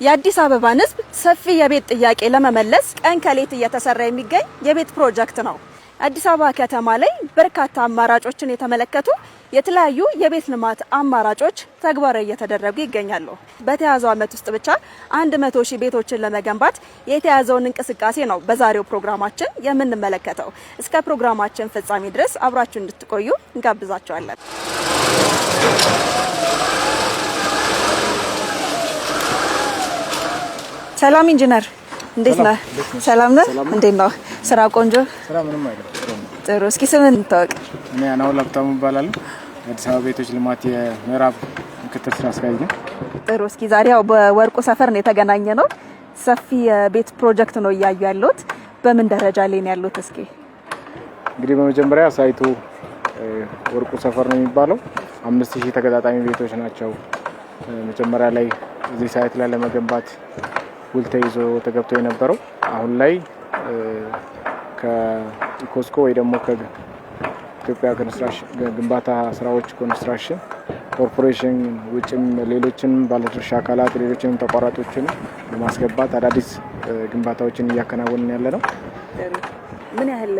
የአዲስ አበባን ሕዝብ ሰፊ የቤት ጥያቄ ለመመለስ ቀን ከሌት እየተሰራ የሚገኝ የቤት ፕሮጀክት ነው። አዲስ አበባ ከተማ ላይ በርካታ አማራጮችን የተመለከቱ የተለያዩ የቤት ልማት አማራጮች ተግባራዊ እየተደረጉ ይገኛሉ። በተያዘው ዓመት ውስጥ ብቻ 100,000 ቤቶችን ለመገንባት የተያዘውን እንቅስቃሴ ነው በዛሬው ፕሮግራማችን የምንመለከተው። እስከ ፕሮግራማችን ፍጻሜ ድረስ አብራችሁ እንድትቆዩ እንጋብዛችኋለን። ሰላም ኢንጂነር፣ እንዴት ነህ? ሰላም ነህ? እንዴት ነው ስራ? ቆንጆ ስራ ምንም አይደለም፣ ጥሩ ነው። ጥሩ። እስኪ ስምህን እንታወቅ። እኔ አናውል ሀብታሙ እባላለሁ። የአዲስ አበባ ቤቶች ልማት የምዕራብ ምክትል ስራ አስኪያጅ ነኝ። ጥሩ። እስኪ ዛሬ ያው በወርቁ ሰፈር ነው የተገናኘ ነው። ሰፊ የቤት ፕሮጀክት ነው እያዩ ያሉት። በምን ደረጃ ላይ ነው ያሉት? እስኪ እንግዲህ በመጀመሪያ site ኡ ወርቁ ሰፈር ነው የሚባለው። 5000 ተገጣጣሚ ቤቶች ናቸው። መጀመሪያ ላይ እዚህ site ላይ ለመገንባት ውል ተይዞ ተገብቶ የነበረው አሁን ላይ ከኢኮስኮ ወይ ደግሞ ከኢትዮጵያ ግንባታ ስራዎች ኮንስትራክሽን ኮርፖሬሽን ውጭም ሌሎችንም ባለድርሻ አካላት ሌሎችንም ተቋራጮችን በማስገባት አዳዲስ ግንባታዎችን እያከናወንን ያለ ነው። ምን ያህል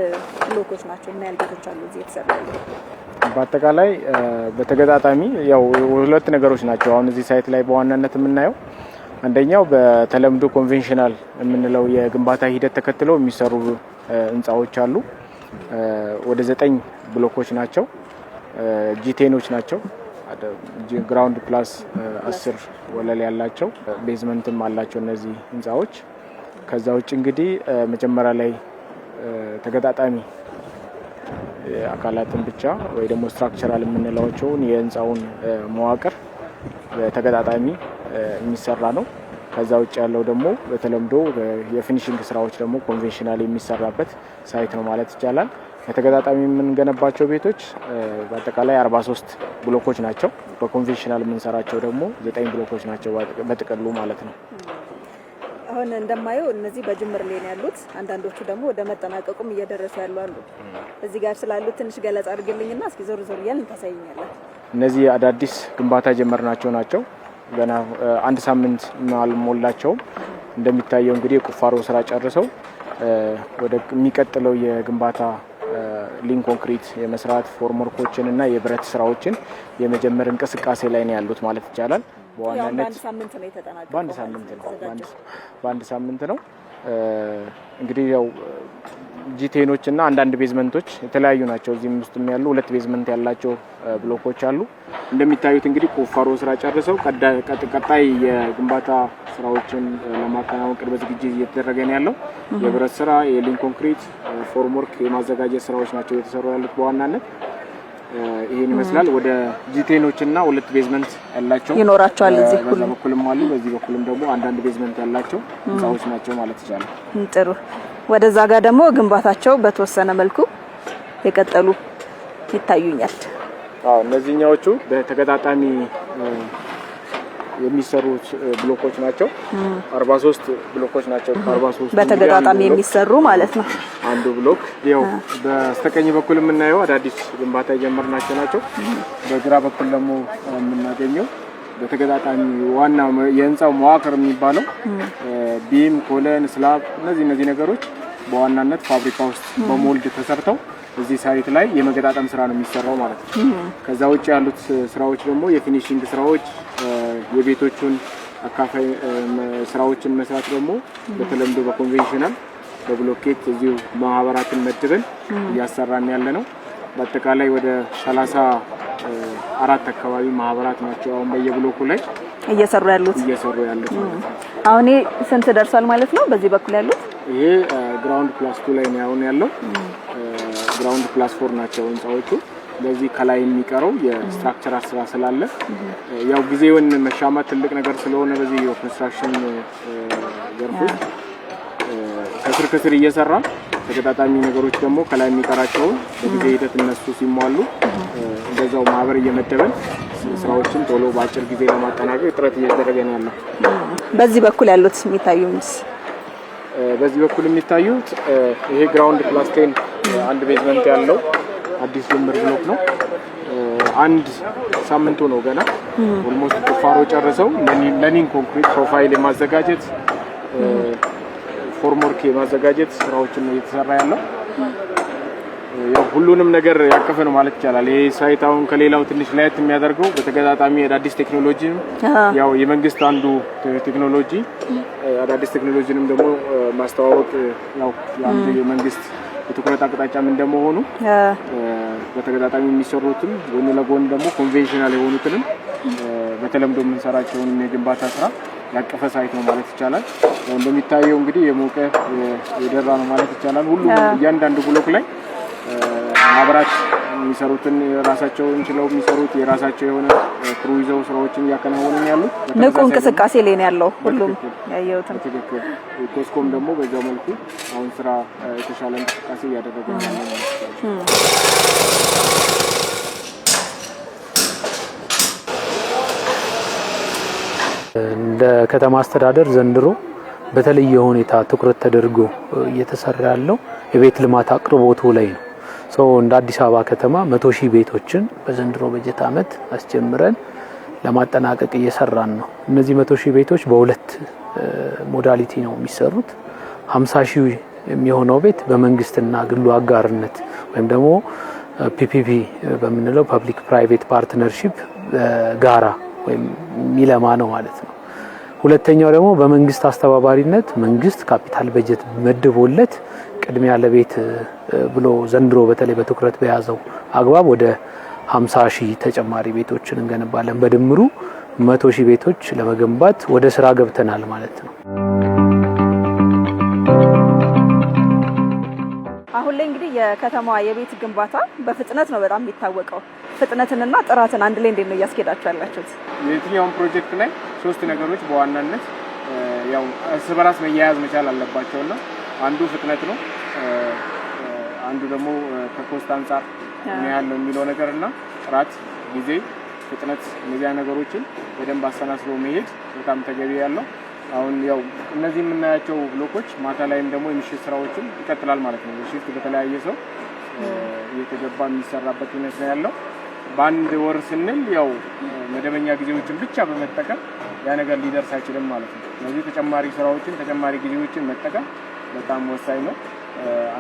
ብሎኮች ናቸው? ምን ያህል ቤቶች አሉ እዚህ የተሰሩ ያሉ? በአጠቃላይ በተገጣጣሚ ያው ሁለት ነገሮች ናቸው አሁን እዚህ site ላይ በዋናነት የምናየው። አንደኛው በተለምዶ conventional የምንለው የግንባታ ሂደት ተከትለው የሚሰሩ ህንፃዎች አሉ። ወደ 9 ብሎኮች ናቸው። G10 ኦች ናቸው። Ground plus 10 ወለል ያላቸው basement ም አላቸው እነዚህ ህንፃዎች። ከዛ ውጭ እንግዲህ መጀመሪያ ላይ ተገጣጣሚ አካላትን ብቻ ወይ ደግሞ structural የምንላቸውን የህንፃውን መዋቅር ተገጣጣሚ የሚሰራ ነው። ከዛ ውጭ ያለው ደግሞ በተለምዶ የ finishing ስራዎች ደግሞ conventional የሚሰራበት site ነው ማለት ይቻላል። በተገጣጣሚ የምንገነባቸው ቤቶች በአጠቃላይ 43 ብሎኮች ናቸው። በ conventional የምንሰራቸው ደግሞ 9 ብሎኮች ናቸው በጥቅሉ ማለት ነው። አሁን እንደማየው እነዚህ በጅምር ላይ ነው ያሉት። አንዳንዶቹ ደግሞ ወደ መጠናቀቁም እየደረሱ ያሉ አሉ። እዚህ ጋር ስላሉት ትንሽ ገለጻ አድርግልኝና እስኪ ዞር ዞር እያልን ታሳይኛለን። እነዚህ አዳዲስ ግንባታ የጀመርናቸው ናቸው። ገና አንድ ሳምንት አልሞላቸውም። እንደሚታየው እንግዲህ የቁፋሮ ስራ ጨርሰው ወደ የሚቀጥለው የግንባታ lean concrete የመስራት formwork ኦችን እና የብረት ስራዎችን የመጀመር እንቅስቃሴ ላይ ነው ያሉት ማለት ይቻላል። በዋናነት በአንድ ሳምንት ነው በአንድ ሳምንት ነው እንግዲህ ያው G10 ኦች እና አንዳንድ basement ኦች የተለያዩ ናቸው። እዚህም ውስጥ ያሉ ሁለት basement ያላቸው ብሎኮች አሉ። እንደሚታዩት እንግዲህ ቁፋሮ ስራ ጨርሰው ቀጣይ የግንባታ ስራዎችን ለማከናወን ቅድመ ዝግጅት እየተደረገ ነው ያለው። የብረት ስራ፣ የ lean concrete፣ formwork የማዘጋጀት ስራዎች ናቸው እየተሰሩ ያሉት በዋናነት ይሄን ይመስላል። ወደ G10 ኦች እና ሁለት basement ያላቸው ይኖራቸዋል። እዚህ በዛ በኩልም አሉ፣ በዚህ በኩልም ደግሞ አንዳንድ basement ያላቸው ህንፃዎች ናቸው ማለት ይቻላል። ጥሩ። ወደዛ ጋር ደግሞ ግንባታቸው በተወሰነ መልኩ የቀጠሉ ይታዩኛል። አዎ፣ እነዚህኛዎቹ በተገጣጣሚ የሚሰሩት ብሎኮች ናቸው። 43 ብሎኮች ናቸው። 43 በተገጣጣሚ የሚሰሩ ማለት ነው። አንዱ ብሎክ ያው በስተቀኝ በኩል የምናየው አዳዲስ ግንባታ የጀመርናቸው ናቸው። በግራ በኩል ደግሞ የምናገኘው በተገጣጣሚ ዋና የህንፃው መዋቅር የሚባለው beam፣ column፣ slab እነዚህ ነገሮች በዋናነት ፋብሪካ ውስጥ በ mold ተሰርተው እዚህ site ላይ የመገጣጠም ስራ ነው የሚሰራው ማለት ነው። ከዛ ውጭ ያሉት ስራዎች ደግሞ የ finishing ስራዎች፣ የቤቶቹን አካፋይ ስራዎችን መስራት ደግሞ በተለምዶ በ conventional በብሎኬት እዚሁ ማህበራትን መድበን እያሰራን ያለ ነው። በአጠቃላይ ወደ 34 አካባቢ ማህበራት ናቸው አሁን በየብሎኩ ላይ እየሰሩ ያሉት ማለት ነው። አሁን ስንት ደርሷል ማለት ነው? በዚህ በኩል ያሉት ይሄ ground plus 2 ላይ ነው አሁን ያለው። Ground plus 4 ናቸው ህንፃዎቹ። ለዚህ ከላይ የሚቀረው የ structural ስራ ስላለ ያው ጊዜውን መሻማት ትልቅ ነገር ስለሆነ በዚህ የኮንስትራክሽን ዘርፍ ውስጥ ከስር ከስር እየሰራ ተገጣጣሚ ነገሮች ደግሞ ከላይ የሚቀራቸውን በጊዜ ሂደት እነሱ ሲሟሉ እንደዛው ማህበር እየመደበን ስራዎችን ቶሎ በአጭር ጊዜ ለማጠናቀቅ ጥረት እየተደረገ ነው ያለው። በዚህ በኩል ያሉት የሚታዩት በዚህ በኩል የሚታዩት ይሄ ground plus 10 አንድ basement ያለው አዲስ ጅምር ብሎክ ነው። አንድ ሳምንቱ ነው ገና። Almost ቁፋሮ ጨርሰው ለ concrete profile የማዘጋጀት፣ formwork የማዘጋጀት ስራዎችን ነው እየተሰራ ያለው። ያው ሁሉንም ነገር ያቀፈ ነው ማለት ይቻላል። ይሄ site አሁን ከሌላው ትንሽ ለየት የሚያደርገው በተገጣጣሚ አዳዲስ ቴክኖሎጂ፣ ያው የመንግስት አንዱ ቴክኖሎጂ አዳዲስ ቴክኖሎጂንም ደግሞ ማስተዋወቅ ያው የአንዱ የመንግስት የትኩረት አቅጣጫም እንደመሆኑ በተገጣጣሚ የሚሰሩትም ጎን ለጎን ደግሞ conventional የሆኑትንም በተለምዶ የምንሰራቸውን የግንባታ ስራ ያቀፈ site ነው ማለት ይቻላል። እንደሚታየው እንግዲህ የሞቀ የደራ ነው ማለት ይቻላል። ሁሉም እያንዳንዱ ብሎክ ላይ ማህበራት የሚሰሩትን የራሳቸውን ችለው የሚሰሩት የራሳቸው የሆነ crew ይዘው ስራዎችን እያከናወኑ ያሉት። ንቁ እንቅስቃሴ ላይ ነው ያለው ሁሉም ያየሁትም። ትክክል። ኮስኮም ደግሞ በዛው መልኩ አሁን ስራ የተሻለ እንቅስቃሴ እያደረገ ነው ያለው ማለት ይቻላል። እንደ ከተማ አስተዳደር ዘንድሮ በተለየ ሁኔታ ትኩረት ተደርጎ እየተሰራ ያለው የቤት ልማት አቅርቦቱ ላይ ነው። So እንደ አዲስ አበባ ከተማ 100,000 ቤቶችን በዘንድሮ በጀት ዓመት አስጀምረን ለማጠናቀቅ እየሰራን ነው። እነዚህ 100,000 ቤቶች በሁለት modality ነው የሚሰሩት። 50,000 የሚሆነው ቤት በመንግስትና ግሉ አጋርነት ወይም ደግሞ PPP በምንለው public private partnership ጋራ ወይም የሚለማ ነው ማለት ነው። ሁለተኛው ደግሞ በመንግስት አስተባባሪነት መንግስት ካፒታል በጀት መድቦለት ቅድሚያ ለቤት ብሎ ዘንድሮ በተለይ በትኩረት በያዘው አግባብ ወደ 50,000 ተጨማሪ ቤቶችን እንገነባለን። በድምሩ 100,000 ቤቶች ለመገንባት ወደ ስራ ገብተናል ማለት ነው። አሁን ላይ እንግዲህ የከተማዋ የቤት ግንባታ በፍጥነት ነው በጣም የሚታወቀው። ፍጥነትንና ጥራትን አንድ ላይ እንዴት ነው እያስኬዳችሁ ያላችሁት? የትኛውን ፕሮጀክት ላይ ሶስት ነገሮች በዋናነት ያው እርስ በራስ መያያዝ መቻል አለባቸውና አንዱ ፍጥነት ነው። አንዱ ደግሞ ከ cost አንጻር ምን ያህል ነው የሚለው ነገር እና ጥራት፣ ጊዜ፣ ፍጥነት እነዚያ ነገሮችን በደንብ አሰናስሎ መሄድ በጣም ተገቢ ያለው። አሁን ያው እነዚህ የምናያቸው ብሎኮች ማታ ላይም ደግሞ የምሽት ስራዎችም ይቀጥላል ማለት ነው። Shift በተለያየ ሰው እየተገባ የሚሰራበት ሁኔታ ነው ያለው። በአንድ ወር ስንል ያው መደበኛ ጊዜዎችን ብቻ በመጠቀም ያ ነገር ሊደርስ አይችልም ማለት ነው። ስለዚህ ተጨማሪ ስራዎችን ተጨማሪ ጊዜዎችን መጠቀም በጣም ወሳኝ ነው።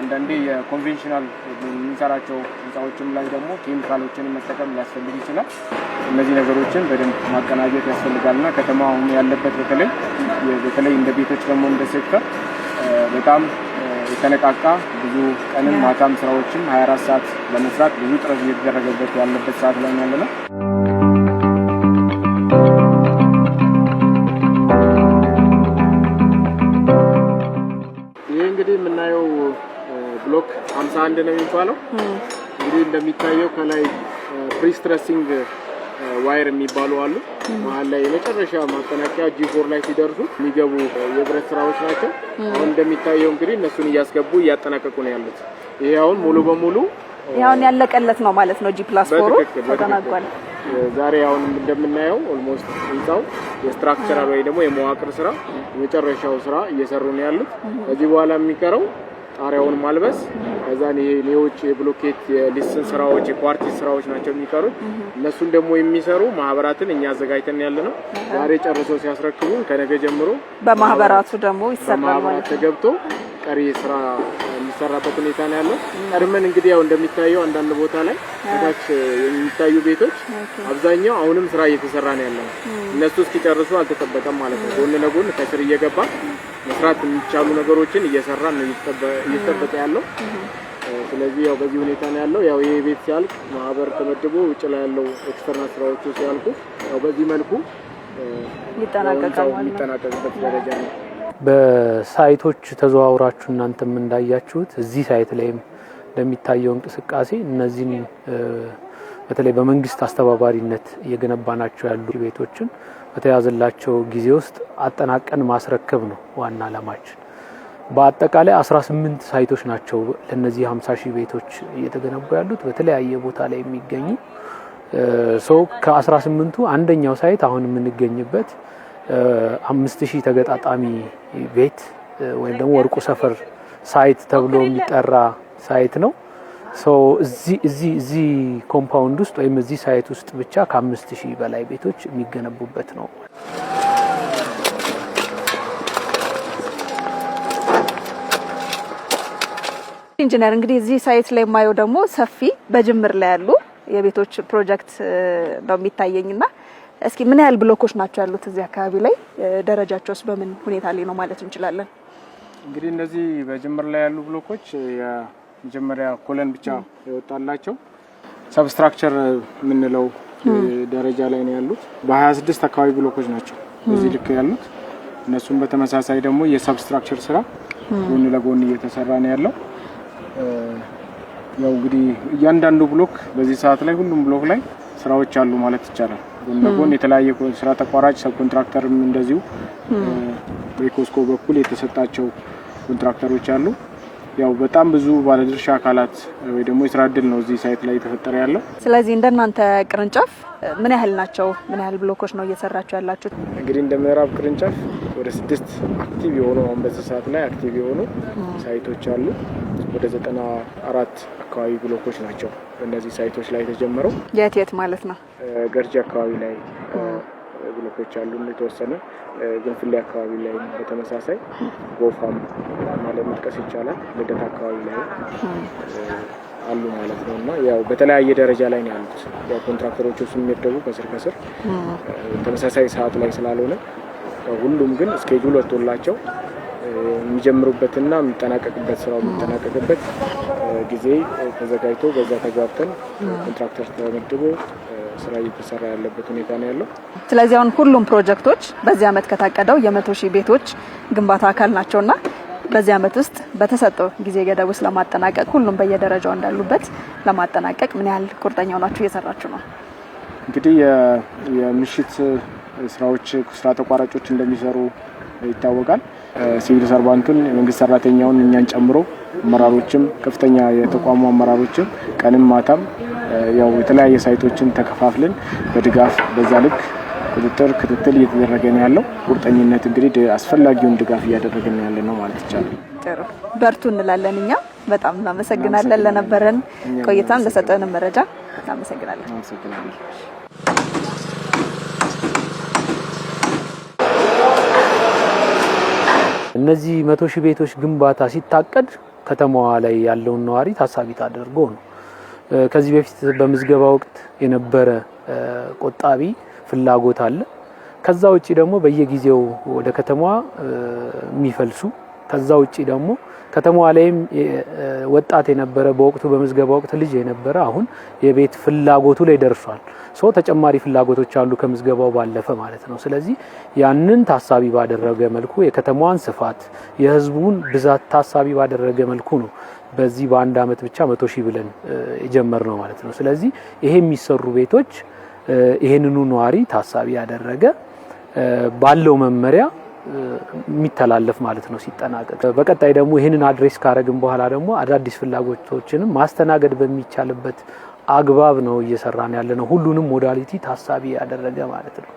አንዳንዴ የ conventional የምንሰራቸው ህንፃዎችም ላይ ደግሞ ኬሚካሎችን መጠቀም ሊያስፈልግ ይችላል። እነዚህ ነገሮችን በደንብ ማቀናጀት ያስፈልጋል እና ከተማ አሁን ያለበት በተለይ በተለይ እንደ ቤቶች ደግሞ እንደ ሴክተር በጣም የተነቃቃ ብዙ ቀንም ማታም ስራዎችም 24 ሰዓት ለመስራት ብዙ ጥረት እየተደረገበት ያለበት ሰዓት ላይ ያለ ነው። ይህ እንግዲህ የምናየው ብሎክ 51 ነው የሚባለው። እንግዲህ እንደሚታየው ከላይ prestressing wire የሚባሉ አሉ። መሀል ላይ የመጨረሻ ማጠናቀቂያ G4 ላይ ሲደርሱ የሚገቡ የብረት ስራዎች ናቸው። አሁን እንደሚታየው እንግዲህ እነሱን እያስገቡ እያጠናቀቁ ነው ያሉት። ይሄ አሁን ሙሉ በሙሉ ይሄ ያለቀለት ነው ማለት ነው። G+4ሩ ተጠናቋል። ዛሬ አሁን እንደምናየው almost ህንፃው የ structural ወይ ደግሞ የመዋቅር ስራ የመጨረሻው ስራ እየሰሩ ነው ያሉት። ከዚህ በኋላ የሚቀረው ጣሪያውን ማልበስ፣ ከዛን ይሄ የውጭ የብሎኬት የሊስን ስራዎች የኳርቲዝ ስራዎች ናቸው የሚቀሩት። እነሱን ደግሞ የሚሰሩ ማህበራትን እኛ አዘጋጅተን ያለ ነው። ዛሬ ጨርሰው ሲያስረክቡን ከነገ ጀምሮ በማህበራቱ ደግሞ ይሰራል ማለት ነው። ተገብቶ ቀሪ ስራ የሚሰራበት ሁኔታ ነው ያለው። ቀድመን እንግዲህ ያው እንደሚታየው አንዳንድ ቦታ ላይ ከታች የሚታዩ ቤቶች አብዛኛው አሁንም ስራ እየተሰራ ነው ያለው። እነሱ እስኪጨርሱ አልተጠበቀም ማለት ነው። ጎን ለጎን ከስር እየገባ መስራት የሚቻሉ ነገሮችን እየሰራ ነው እየተጠበቀ ያለው። ስለዚህ ያው በዚህ ሁኔታ ነው ያለው። ያው ይሄ ቤት ሲያልቅ ማህበር ተመድቦ ውጭ ላይ ያለው external ስራዎቹ ሲያልቁ ያው በዚህ መልኩ ይጠናቀቃል ማለት ነው። የሚጠናቀቅበት ደረጃ ነው። በ site ኦች ተዘዋውራችሁ እናንተም እንዳያችሁት እዚህ site ላይም እንደሚታየው እንቅስቃሴ እነዚህን በተለይ በመንግስት አስተባባሪነት እየገነባናቸው ያሉ ቤቶችን በተያዘላቸው ጊዜ ውስጥ አጠናቀን ማስረከብ ነው ዋና ዓላማችን። በአጠቃላይ 18 site ኦች ናቸው ለነዚህ 50 ሺህ ቤቶች እየተገነቡ ያሉት በተለያየ ቦታ ላይ የሚገኙ ሰው ከ18ቱ አንደኛው site አሁን የምንገኝበት 5000 ተገጣጣሚ ቤት ወይም ደግሞ ወርቁ ሰፈር site ተብሎ የሚጠራ site ነው። እዚህ compound ውስጥ ወይም እዚህ site ውስጥ ብቻ ከ5000 በላይ ቤቶች የሚገነቡበት ነው። ኢንጂነር፣ እንግዲህ እዚህ site ላይ የማየው ደግሞ ሰፊ በጅምር ላይ ያሉ የቤቶች ፕሮጀክት ነው የሚታየኝና እስኪ ምን ያህል ብሎኮች ናቸው ያሉት እዚህ አካባቢ ላይ? ደረጃቸውስ በምን ሁኔታ ላይ ነው ማለት እንችላለን? እንግዲህ እነዚህ በጅምር ላይ ያሉ ብሎኮች የመጀመሪያ column ብቻ የወጣላቸው substructure የምንለው ደረጃ ላይ ነው ያሉት። በ26 አካባቢ ብሎኮች ናቸው በዚህ ልክ ያሉት። እነሱም በተመሳሳይ ደግሞ የ substructure ስራ ጎን ለጎን እየተሰራ ነው ያለው። ያው እንግዲህ እያንዳንዱ ብሎክ በዚህ ሰዓት ላይ ሁሉም ብሎክ ላይ ስራዎች አሉ ማለት ይቻላል። ጎን ለጎን የተለያየ ስራ ተቋራጭ sub contractor ም እንደዚሁ በኢኮስኮ በኩል የተሰጣቸው ኮንትራክተሮች አሉ። ያው በጣም ብዙ ባለድርሻ አካላት ወይ ደግሞ የስራ እድል ነው እዚህ site ላይ እየተፈጠረ ያለው። ስለዚህ እንደናንተ ቅርንጫፍ ምን ያህል ናቸው? ምን ያህል ብሎኮች ነው እየሰራችሁ ያላችሁት? እንግዲህ እንደ ምዕራብ ቅርንጫፍ ወደ 6 active የሆኑ አሁን በዚህ ሰዓት ላይ active የሆኑ site ኦች አሉ። ወደ 94 አካባቢ ብሎኮች ናቸው በእነዚህ site ኦች ላይ የተጀመረው። የት የት ማለት ነው? ገርጂ አካባቢ ላይ ብሎኮች አሉ የተወሰነ፣ ግንፍሌ አካባቢ ላይ በተመሳሳይ፣ ጎፋም ማለት መጥቀስ ይቻላል። ልደታ አካባቢ ላይ አሉ ማለት ነው። እና ያው በተለያየ ደረጃ ላይ ነው ያሉት። ያው ኮንትራክተሮቹ ሲመደቡ ከስር ከስር ተመሳሳይ ሰዓት ላይ ስላልሆነ ሁሉም ግን schedule ወጥቶላቸው የሚጀምሩበትና የሚጠናቀቅበት ስራው የሚጠናቀቅበት ጊዜ ተዘጋጅቶ በዛ ተግባብተን ኮንትራክተር ተመድቦ ስራ እየተሰራ ያለበት ሁኔታ ነው ያለው። ስለዚህ አሁን ሁሉም ፕሮጀክቶች በዚህ አመት ከታቀደው የ100,000 ቤቶች ግንባታ አካል ናቸውና በዚህ አመት ውስጥ በተሰጠው ጊዜ ገደብ ውስጥ ለማጠናቀቅ ሁሉም በየደረጃው እንዳሉበት ለማጠናቀቅ ምን ያህል ቁርጠኛ ሆናችሁ እየሰራችሁ ነው? እንግዲህ የምሽት ስራዎች ስራ ተቋራጮች እንደሚሰሩ ይታወቃል። civil servant ኡን የመንግስት ሰራተኛውን እኛን ጨምሮ አመራሮችም ከፍተኛ የተቋሙ አመራሮችም ቀንም ማታም ያው የተለያየ site ኦችን ተከፋፍለን በድጋፍ በዛ ልክ ቁጥጥር ክትትል እየተደረገ ነው ያለው። ቁርጠኝነት እንግዲህ አስፈላጊውን ድጋፍ እያደረግን ያለ ነው ማለት ይቻላል። ጥሩ፣ በርቱ እንላለን። እኛ በጣም እናመሰግናለን ለነበረን ቆይታም ለሰጠን መረጃ እናመሰግናለን። እናመሰግናለን። እነዚህ 100,000 ቤቶች ግንባታ ሲታቀድ ከተማዋ ላይ ያለውን ነዋሪ ታሳቢ ተደርጎ ነው። ከዚህ በፊት በምዝገባ ወቅት የነበረ ቆጣቢ ፍላጎት አለ። ከዛ ውጪ ደግሞ በየጊዜው ወደ ከተማዋ የሚፈልሱ፣ ከዛ ውጪ ደግሞ ከተማዋ ላይም ወጣት የነበረ በወቅቱ በምዝገባ ወቅት ልጅ የነበረ አሁን የቤት ፍላጎቱ ላይ ደርሷል። so ተጨማሪ ፍላጎቶች አሉ ከምዝገባው ባለፈ ማለት ነው። ስለዚህ ያንን ታሳቢ ባደረገ መልኩ የከተማዋን ስፋት የህዝቡን ብዛት ታሳቢ ባደረገ መልኩ ነው በዚህ በአንድ አመት ብቻ 100,000 ብለን የጀመርነው ማለት ነው። ስለዚህ ይሄ የሚሰሩ ቤቶች ይሄንኑ ነዋሪ ታሳቢ ያደረገ ባለው መመሪያ የሚተላለፍ ማለት ነው ሲጠናቀቅ። በቀጣይ ደግሞ ይህንን address ካረግን በኋላ ደግሞ አዳዲስ ፍላጎቶችንም ማስተናገድ በሚቻልበት አግባብ ነው እየሰራን ያለ ነው። ሁሉንም modality ታሳቢ ያደረገ ማለት ነው።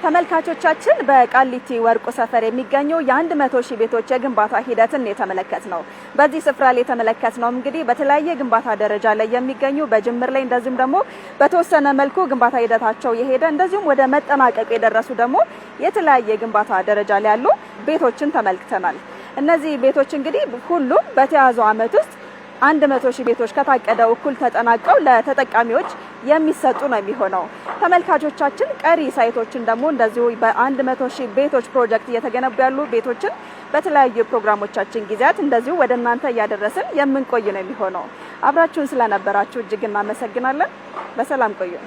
ተመልካቾቻችን፣ በቃሊቲ ወርቁ ሰፈር የሚገኙ የ100,000 ቤቶች የግንባታ ሂደትን የተመለከትነው። በዚህ ስፍራ ላይ የተመለከትነው እንግዲህ በተለያየ ግንባታ ደረጃ ላይ የሚገኙ በጅምር ላይ እንደዚሁም ደግሞ በተወሰነ መልኩ ግንባታ ሂደታቸው የሄደ እንደዚሁም ወደ መጠናቀቅ የደረሱ ደግሞ የተለያየ ግንባታ ደረጃ ላይ ያሉ ቤቶችን ተመልክተናል። እነዚህ ቤቶች እንግዲህ ሁሉም በተያዘው ዓመት ውስጥ 100,000 ቤቶች ከታቀደው እኩል ተጠናቀው ለተጠቃሚዎች የሚሰጡ ነው የሚሆነው። ተመልካቾቻችን፣ ቀሪ site ኦችን ደግሞ እንደዚሁ በ100,000 ቤቶች ፕሮጀክት እየተገነቡ ያሉ ቤቶችን በተለያዩ ፕሮግራሞቻችን ጊዜያት እንደዚሁ ወደ እናንተ እያደረስን የምንቆይ ነው የሚሆነው። አብራችሁን ስለነበራችሁ እጅግ እናመሰግናለን። በሰላም ቆዩ።